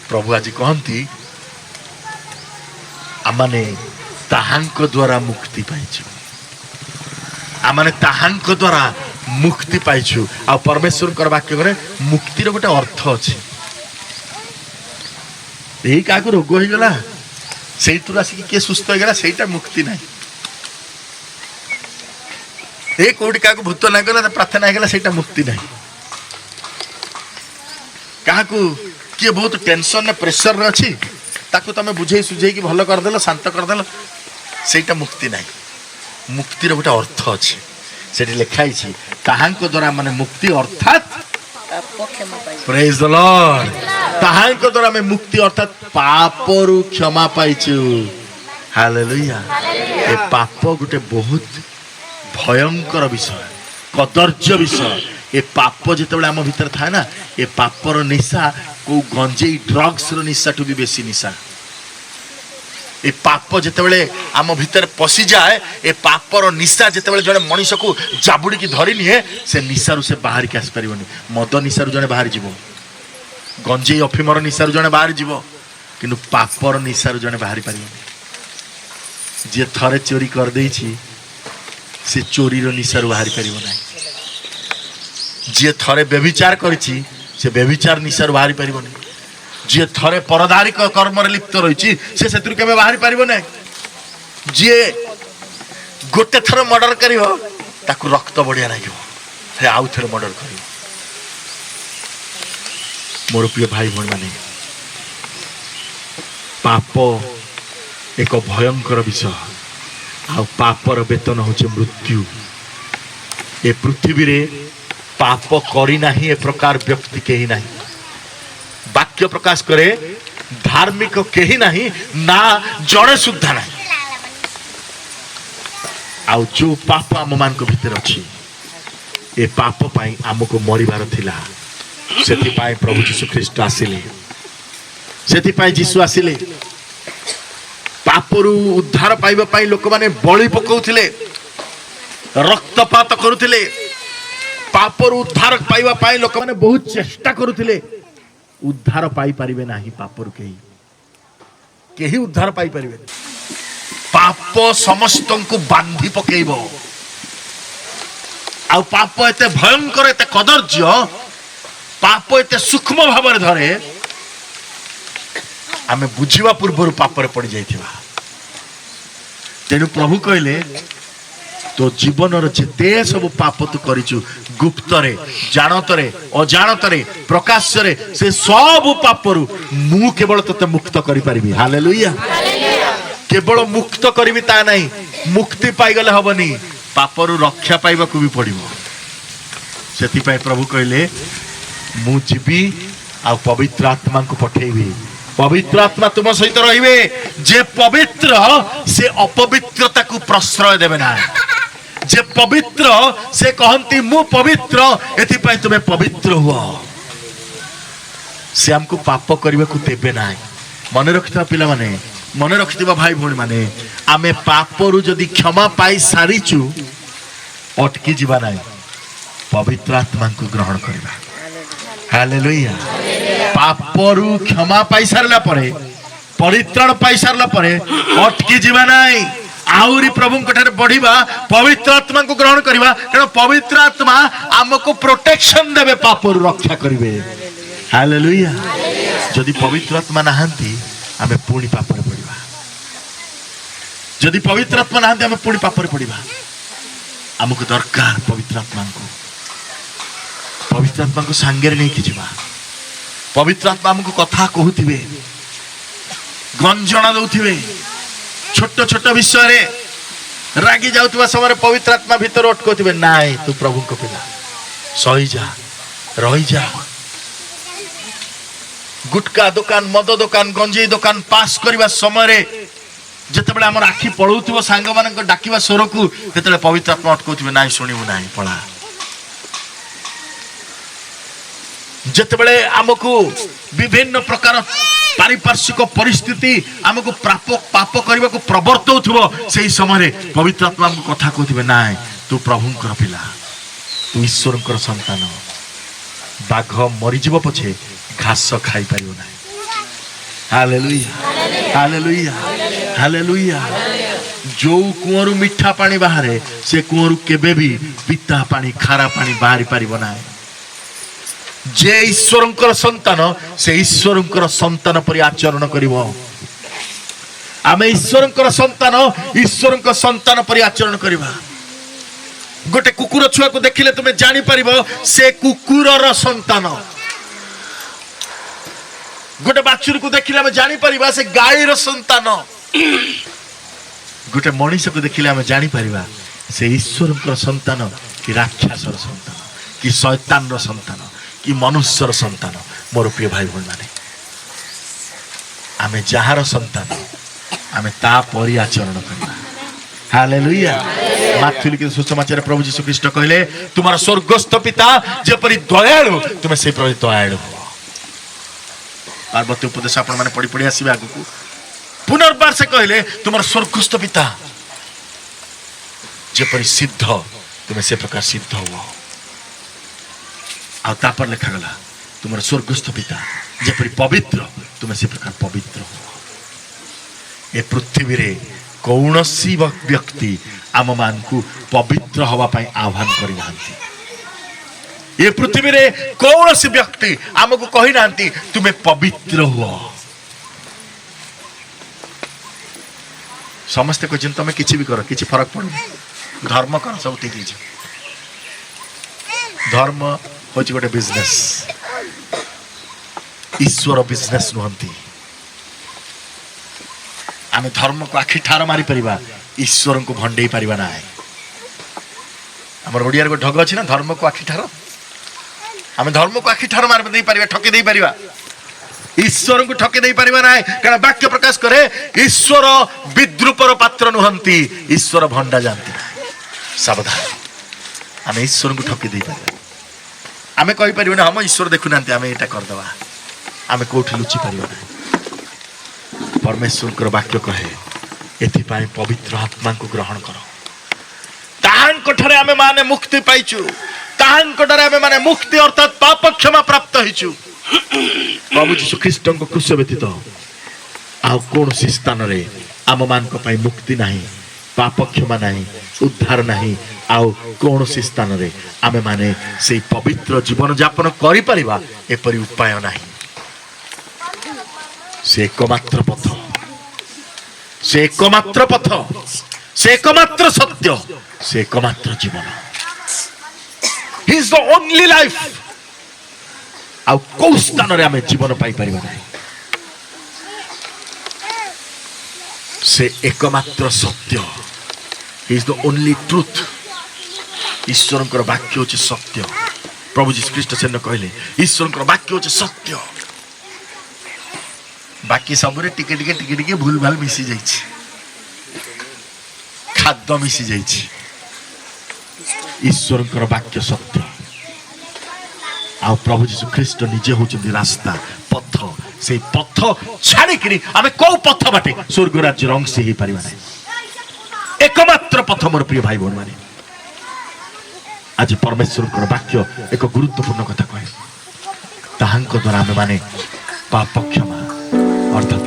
ପ୍ରଭୁ ଆଜି କହନ୍ତି, ଆମମାନେ ତାହାଙ୍କ ଦ୍ୱାରା ମୁକ୍ତି ପାଇଛୁ। ଆମମାନେ ତାହାଙ୍କ ଦ୍ୱାରା ମୁକ୍ତି ପାଇଛୁ। ଆଉ ପରମେଶ୍ୱରଙ୍କର ବାକ୍ୟ କରେ, ମୁକ୍ତିର ଗୋଟେ ଅର୍ଥ ଅଛି। ଏଇ କାହାକୁ ରୋଗ ହେଇଗଲା, ସେଇଥିରୁ ଆସିକି କିଏ ସୁସ୍ଥ ହେଇଗଲା, ସେଇଟା ମୁକ୍ତି ନାହିଁ। ଏ କୋଉଠି କାହାକୁ ଭୂତ ଲାଗିଗଲା, ପ୍ରାର୍ଥନା ହେଇଗଲା, ସେଇଟା ମୁକ୍ତି ନାହିଁ। କାହାକୁ କିଏ ବହୁତ ଟେନସନରେ, ପ୍ରେସରରେ ଅଛି, ତାକୁ ତମେ ବୁଝେଇ ସୁଝେଇକି ଭଲ କରିଦେଲ, ଶାନ୍ତ କରିଦେଲ, ସେଇଟା ମୁକ୍ତି ନାହିଁ। ମୁକ୍ତିର ଗୋଟେ ଅର୍ଥ ଅଛି। ସେଠି ଲେଖା ହେଇଛି, ତାହାଙ୍କ ଦ୍ୱାରା ମାନେ ମୁକ୍ତି, ଅର୍ଥାତ୍ ପାପ କ୍ଷମା ପାଇବ। Praise the Lord. ତାହାଙ୍କ ଦ୍ୱାରା ଆମେ ମୁକ୍ତି, ଅର୍ଥାତ୍ ପାପରୁ କ୍ଷମା ପାଇଛୁ। ହାଲେଲୁୟା। ଏ ପାପ ଗୋଟେ ବହୁତ ଭୟଙ୍କର ବିଷୟ, କଦର୍ଯ୍ୟ ବିଷୟ। ଏ ପାପ ଯେତେବେଳେ ଆମ ଭିତରେ ଥାଏ ନା, ଏ ପାପର ନିଶା କୋଉ ଗଞ୍ଜେଇ ଡ୍ରଗ୍ସର ନିଶାଠୁ ବି ବେଶୀ ନିଶା। ଏ ପାପ ଯେତେବେଳେ ଆମ ଭିତରେ ପଶିଯାଏ, ଏ ପାପର ନିଶା ଯେତେବେଳେ ଜଣେ ମଣିଷକୁ ଜାବୁଡ଼ିକି ଧରି ନିଏ, ସେ ନିଶାରୁ ସେ ବାହାରିକି ଆସିପାରିବନି। ମଦ ନିଶାରୁ ଜଣେ ବାହାରି ଯିବ, ଗଞ୍ଜେଇ ଅଫିମର ନିଶାରୁ ଜଣେ ବାହାରି ଯିବ, କିନ୍ତୁ ପାପର ନିଶାରୁ ଜଣେ ବାହାରି ପାରିବନି। ଯିଏ ଥରେ ଚୋରି କରିଦେଇଛି, ସେ ଚୋରିର ନିଶାରୁ ବାହାରି ପାରିବ ନାହିଁ। ଯିଏ ଥରେ ବ୍ୟଭିଚାର କରିଛି, ସେ ବ୍ୟଭିଚାର ନିଶାରୁ ବାହାରି ପାରିବନି। ଯିଏ ଥରେ ପରଦାରିକ କର୍ମରେ ଲିପ୍ତ ରହିଛି, ସେ ସେଥିରୁ କେବେ ବାହାରି ପାରିବ ନାହିଁ। ଯିଏ ଗୋଟେ ଥର ମର୍ଡର କରିବ, ତାକୁ ରକ୍ତ ବଢିଆ ଲାଗିବ, ସେ ଆଉ ଥରେ ମର୍ଡର କରିବ। ମୋର ପ୍ରିୟ ଭାଇ ଭଉଣୀମାନେ, ପାପ ଏକ ଭୟଙ୍କର ବିଷୟ, ଆଉ ପାପର ବେତନ ହେଉଛି ମୃତ୍ୟୁ। ଏ ପୃଥିବୀରେ ପାପ କରିନାହିଁ ଏ ପ୍ରକାର ବ୍ୟକ୍ତି କେହି ନାହିଁ। ବାକ୍ୟ ପ୍ରକାଶ କରେ, ଧାର୍ମିକ କେହି ନାହିଁ, ନା ଜଣେ ସୁଦ୍ଧା ନାହିଁ। ଆଉ ଯୋଉ ପାପ ଆମମାନଙ୍କ ଭିତରେ ଅଛି, ଏ ପାପ ପାଇଁ ଆମକୁ ମରିବାର ଥିଲା। ସେଥିପାଇଁ ପ୍ରଭୁ ଯୀଶୁ ଖ୍ରୀଷ୍ଟ ଆସିଲେ, ସେଥିପାଇଁ ଯୀଶୁ ଆସିଲେ। ପାପରୁ ଉଦ୍ଧାର ପାଇବା ପାଇଁ ଲୋକମାନେ ବଳି ପକାଉଥିଲେ, ରକ୍ତପାତ କରୁଥିଲେ। ପାପରୁ ଉଦ୍ଧାର ପାଇବା ପାଇଁ ଲୋକମାନେ ବହୁତ ଚେଷ୍ଟା କରୁଥିଲେ। ଉଦ୍ଧାର ପାଇପାରିବେ ନାହିଁ ପାପରୁ କେହି, କେହି ଉଦ୍ଧାର ପାଇପାରିବେନି। ପାପ ସମସ୍ତଙ୍କୁ ବାନ୍ଧି ପକେଇବ। ଆଉ ପାପ ଏତେ ଭୟଙ୍କର, ଏତେ କଦର୍ଯ୍ୟ, ପାପ ଏତେ ସୂକ୍ଷ୍ମ ଭାବରେ ଧରେ, ଆମେ ବୁଝିବା ପୂର୍ବରୁ ପାପରେ ପଡି ଯାଇଥିବା। ତେଣୁ ପ୍ରଭୁ କହିଲେ, ତୋ ଜୀବନର ଯେତେ ସବୁ ପାପ ତୁ କରିଛୁ, ଗୁପ୍ତରେ, ଜାଣତରେ, ଅଜାଣତରେ, ପ୍ରକାଶ୍ୟରେ, ସେ ସବୁ ପାପରୁ ମୁଁ କେବଳ ତୋତେ ମୁକ୍ତ କରିପାରିବି। ହାଲେଲୁୟା। କେବଳ ମୁକ୍ତ କରିବି ତା ନାହିଁ, ମୁକ୍ତି ପାଇଗଲେ ହବନି, ପାପରୁ ରକ୍ଷା ପାଇବାକୁ ବି ପଡିବ। ସେଥିପାଇଁ ପ୍ରଭୁ କହିଲେ, ମୁଁ ଯିବି ଆଉ ପବିତ୍ର ଆତ୍ମାଙ୍କୁ ପଠେଇବି। ପବିତ୍ର ଆତ୍ମା ତୁମ ସହିତ ରହିବେ। ଯେ ପବିତ୍ର, ସେ ଅପବିତ୍ରତାକୁ ପ୍ରଶ୍ରୟ ଦେବେ ନା। ଯେ ପବିତ୍ର, ସେ କହନ୍ତି, ମୁଁ ପବିତ୍ର, ଏଥିପାଇଁ ତୁମେ ପବିତ୍ର ହୁଅ। ସେ ଆମକୁ ପାପ କରିବାକୁ ଦେବେ ନାହିଁ। ମନେ ରଖିଥିବା ପିଲାମାନେ, ମନେ ରଖିଥିବା ଭାଇ ଭଉଣୀମାନେ, ଆମେ ପାପରୁ ଯଦି କ୍ଷମା ପାଇ ସାରିଛୁ, ଅଟକି ଯିବା ନାହିଁ, ପବିତ୍ର ଆତ୍ମାଙ୍କୁ ଗ୍ରହଣ କରିବା। ହାଲେଲୁୟା। ପାପରୁ କ୍ଷମା ପାଇ ସାରିଲା ପରେ, ପରିତ୍ରାଣ ପାଇ ସାରିଲା ପରେ ଅଟକି ଯିବା ନାହିଁ, ଆହୁରି ପ୍ରଭୁଙ୍କ ଠାରେ ବଢିବା, ପବିତ୍ର ଆତ୍ମାଙ୍କୁ ଗ୍ରହଣ କରିବା। କାରଣ ପବିତ୍ର ଆତ୍ମା ଆମକୁ ପ୍ରୋଟେକ୍ସନ ଦେବେ, ପାପରୁ ରକ୍ଷା କରିବେ। ହାଲେଲୁୟା। ଯଦି ପବିତ୍ର ଆତ୍ମା ନାହାନ୍ତି, ଆମେ ପୁଣି ପାପରେ ପଡିବା। ଯଦି ପବିତ୍ର ଆତ୍ମା ନାହାନ୍ତି, ଆମେ ପୁଣି ପାପରେ ପଡିବା। ଆମକୁ ଦରକାର ପବିତ୍ର ଆତ୍ମାଙ୍କୁ। ପବିତ୍ର ଆତ୍ମାଙ୍କୁ ସାଙ୍ଗରେ ନେଇକି ଯିବା। ପବିତ୍ର ଆତ୍ମା ଆମକୁ କଥା କହୁଥିବେ, ଗଞ୍ଜଣା ଦଉଥିବେ। ଛୋଟ ଛୋଟ ବିଷୟରେ ରାଗି ଯାଉଥିବା ସମୟରେ ପବିତ୍ର ଆତ୍ମା ଭିତରେ ଅଟକଉଥିବେ, ନାଇଁ, ତୁ ପ୍ରଭୁଙ୍କ ପିଲା, ସହିଯା, ରହିଯା। ଗୁଟକା ଦୋକାନ, ମଦ ଦୋକାନ, ଗଞ୍ଜେଇ ଦୋକାନ ପାସ୍ କରିବା ସମୟରେ ଯେତେବେଳେ ଆମର ଆଖି ପଳଉଥିବ ସାଙ୍ଗମାନଙ୍କ ଡାକିବା ସ୍ୱରକୁ, ସେତେବେଳେ ପବିତ୍ର ଆତ୍ମା ଅଟକଉଥିବେ, ନାଇଁ, ଶୁଣିବୁ ନାହିଁ, ପଳା। ଯେତେବେଳେ ଆମକୁ ବିଭିନ୍ନ ପ୍ରକାର ପାରିପାର୍ଶ୍ୱିକ ପରିସ୍ଥିତି ଆମକୁ ପାପ କରିବାକୁ ପ୍ରବର୍ତ୍ତଉଥିବ, ସେଇ ସମୟରେ ପବିତ୍ର ଆତ୍ମା ଆମକୁ କଥା କହୁଥିବେ, ନାଇଁ, ତୁ ପ୍ରଭୁଙ୍କର ପିଲା, ତୁ ଈଶ୍ୱରଙ୍କର ସନ୍ତାନ। ବାଘ ମରିଯିବ ପଛେ ଘାସ ଖାଇପାରିବ ନାହିଁ। Hallelujah, hallelujah, hallelujah. ଯୋଉ କୂଅରୁ ମିଠା ପାଣି ବାହାରେ, ସେ କୂଅରୁ କେବେ ବି ପିତା ପାଣି, ଖାରା ପାଣି ବାହାରି ପାରିବ ନାହିଁ। ଯେ ଈଶ୍ୱରଙ୍କର ସନ୍ତାନ, ସେ ଈଶ୍ୱରଙ୍କର ସନ୍ତାନ ପରି ଆଚରଣ କରିବ। ଆମେ ଈଶ୍ୱରଙ୍କର ସନ୍ତାନ, ଈଶ୍ୱରଙ୍କ ସନ୍ତାନ ପରି ଆଚରଣ କରିବା। ଗୋଟେ କୁକୁର ଛୁଆକୁ ଦେଖିଲେ ତୁମେ ଜାଣିପାରିବ ସେ କୁକୁରର ସନ୍ତାନ। ଗୋଟେ ବାଛୁରୀକୁ ଦେଖିଲେ ଆମେ ଜାଣିପାରିବା ସେ ଗାଈର ସନ୍ତାନ। ଗୋଟେ ମଣିଷକୁ ଦେଖିଲେ ଆମେ ଜାଣିପାରିବା ସେ ଈଶ୍ୱରଙ୍କର ସନ୍ତାନ କି ରାକ୍ଷସର ସନ୍ତାନ, କି ଶୈତାନର ସନ୍ତାନ, କି ମନୁଷ୍ୟର ସନ୍ତାନ। ମୋର ପ୍ରିୟ ଭାଇ ଭଉଣୀମାନେ, ଆମେ ଯାହାର ସନ୍ତାନ, ଆମେ ତା ପରି ଆଚରଣ କରିବା। ହାଲେଲୁୟା। ମାଥ୍ୟୁ ଲିଖିତ ସୁସମାଚାର ପ୍ରଭୁ ଯୀଶୁ ଖ୍ରୀଷ୍ଟ କହିଲେ, ତୁମର ସ୍ୱର୍ଗସ୍ଥ ପିତା ଯେପରି ଦୟାଳୁ, ତୁମେ ସେପରି ଦୟାଳୁ ହୁଅ। ପାର୍ବତ୍ୟ ଉପଦେଶ ଆପଣମାନେ ପଢି ପଢି ଆସିବେ ଆଗକୁ। ପୁନର୍ବାର ସେ କହିଲେ, ତୁମର ସ୍ୱର୍ଗସ୍ଥ ପିତା ଯେପରି ସିଦ୍ଧ, ତୁମେ ସେ ପ୍ରକାର ସିଦ୍ଧ ହୁଅ। ଆଉ ତାପରେ ଲେଖାଗଲା, ତୁମର ସ୍ୱର୍ଗସ୍ଥ ପିତା ଯେପରି ପବିତ୍ର, ତୁମେ ସେ ପ୍ରକାର ପବିତ୍ର ହୁଅ। ଏ ପୃଥିବୀରେ କୌଣସି ବ୍ୟକ୍ତି ଆମମାନଙ୍କୁ ପବିତ୍ର ହବା ପାଇଁ ଆହ୍ୱାନ କରିନାହାନ୍ତି। ଏ ପୃଥିବୀରେ କୌଣସି ବ୍ୟକ୍ତି ଆମକୁ କହିନାହାନ୍ତି, ତୁମେ ପବିତ୍ର ହୁଅ। ସମସ୍ତେ କହିଛନ୍ତି, ତମେ କିଛି ବି କର, କିଛି ଫରକ ପଡୁନି, ଧର୍ମ କର, ସବୁ ଠିକ ହେଇଯିବ। ଧର୍ମ ହଉଛି ଗୋଟେ ବିଜନେସ, ଈଶ୍ୱର ବିଜନେସ ନୁହନ୍ତି। ଆମେ ଧର୍ମକୁ ଆଖି ଠାର ମାରିପାରିବା, ଈଶ୍ୱରଙ୍କୁ ଭଣ୍ଡେଇ ପାରିବା ନାହିଁ। ଆମର ଓଡ଼ିଆରେ ଗୋଟେ ଢଗ ଅଛି ନା, ଧର୍ମକୁ ଆଖି ଠାର। ଆମେ ଧର୍ମକୁ ଆଖି ଠାର ମାରି ଦେଇପାରିବା, ଠକି ଦେଇପାରିବା, ଈଶ୍ୱରଙ୍କୁ ଠକି ଦେଇପାରିବା ନାହିଁ। କାରଣ ବାକ୍ୟ ପ୍ରକାଶ କରେ, ଈଶ୍ୱର ବିଦ୍ରୁପର ପାତ୍ର ନୁହନ୍ତି, ଈଶ୍ୱର ଭଣ୍ଡା ଯାଆନ୍ତି ନାହିଁ। ସାବଧାନ, ଆମେ ଈଶ୍ୱରଙ୍କୁ ଠକି ଦେଇପାରିବା। ଆମେ କହିପାରିବାନି, ଆମ ଈଶ୍ୱର ଦେଖୁନାହାନ୍ତି, ଆମେ ଏଇଟା କରିଦେବା। ଆମେ କୋଉଠି ଲୁଚି ପାରିବା ନାହିଁ। ପରମେଶ୍ୱରଙ୍କର ବାକ୍ୟ କହେ, ଏଥିପାଇଁ ପବିତ୍ର ଆତ୍ମାଙ୍କୁ ଗ୍ରହଣ କର। ତାହାଙ୍କ ଠାରେ ଆମେ ମାନେ ମୁକ୍ତି ପାଇଛୁ। ତାହାଙ୍କ ଠାରେ ଆମେ ମାନେ ମୁକ୍ତି ଅର୍ଥାତ୍ ପାପ କ୍ଷମା ପ୍ରାପ୍ତ ହେଇଛୁ। ପ୍ରଭୁ ଯୀଶୁ ଖ୍ରୀଷ୍ଟଙ୍କ କ୍ରୁଶ ବ୍ୟତୀତ ଆଉ କୌଣସି ସ୍ଥାନରେ ଆମମାନଙ୍କ ପାଇଁ ମୁକ୍ତି ନାହିଁ, ପାପ କ୍ଷମା ନାହିଁ, ଉଦ୍ଧାର ନାହିଁ। ଆଉ କୌଣସି ସ୍ଥାନରେ ଆମେମାନେ ସେଇ ପବିତ୍ର ଜୀବନ ଯାପନ କରିପାରିବା, ଏପରି ଉପାୟ ନାହିଁ। ସେ ଏକମାତ୍ର ପଥ, ସେ ଏକମାତ୍ର ପଥ, ସେ ଏକମାତ୍ର ସତ୍ୟ, ସେ ଏକମାତ୍ର ଜୀବନ। Is the only life. ଆଉ କୋଉ ସ୍ଥାନରେ ଆମେ ଜୀବନ ପାଇପାରିବା ନାହିଁ। ସେ ଏକମାତ୍ର ସତ୍ୟ। Is the only truth. ଈଶ୍ୱରଙ୍କର ବାକ୍ୟ ହେଉଛି ସତ୍ୟ। ପ୍ରଭୁ ଯୀଶୁ ଖ୍ରୀଷ୍ଟ ସେଦିନ କହିଲେ, ଈଶ୍ୱରଙ୍କର ବାକ୍ୟ ହେଉଛି ସତ୍ୟ। ବାକି ସବୁରେ ଟିକେ ଟିକେ ଟିକେ ଟିକେ ଭୁଲ ଭାଲ ମିଶି ଯାଇଛି, ଖାଦ୍ୟ ମିଶି ଯାଇଛି। ଈଶ୍ୱରଙ୍କର ବାକ୍ୟ ସତ୍ୟ। ଆଉ ପ୍ରଭୁ ଯୀଶୁ ଖ୍ରୀଷ୍ଟ ନିଜେ ହଉଛନ୍ତି ରାସ୍ତା, ପଥ। ସେଇ ପଥ ଛାଡ଼ିକିରି ଆମେ କୋଉ ପଥ ବାଟେ ସ୍ୱର୍ଗ ରାଜ୍ୟର ଅଂଶ ହେଇପାରିବା ନାହିଁ। ଏକମାତ୍ର ପଥ। ମୋର ପ୍ରିୟ ଭାଇ ଭଉଣୀମାନେ, ଆଜି ପରମେଶ୍ୱରଙ୍କର ବାକ୍ୟ ଏକ ଗୁରୁତ୍ୱପୂର୍ଣ୍ଣ କଥା କହେ, ତାହାଙ୍କ ଦ୍ୱାରା ଆମେମାନେ ପାପ କ୍ଷମା ଅର୍ଥାତ୍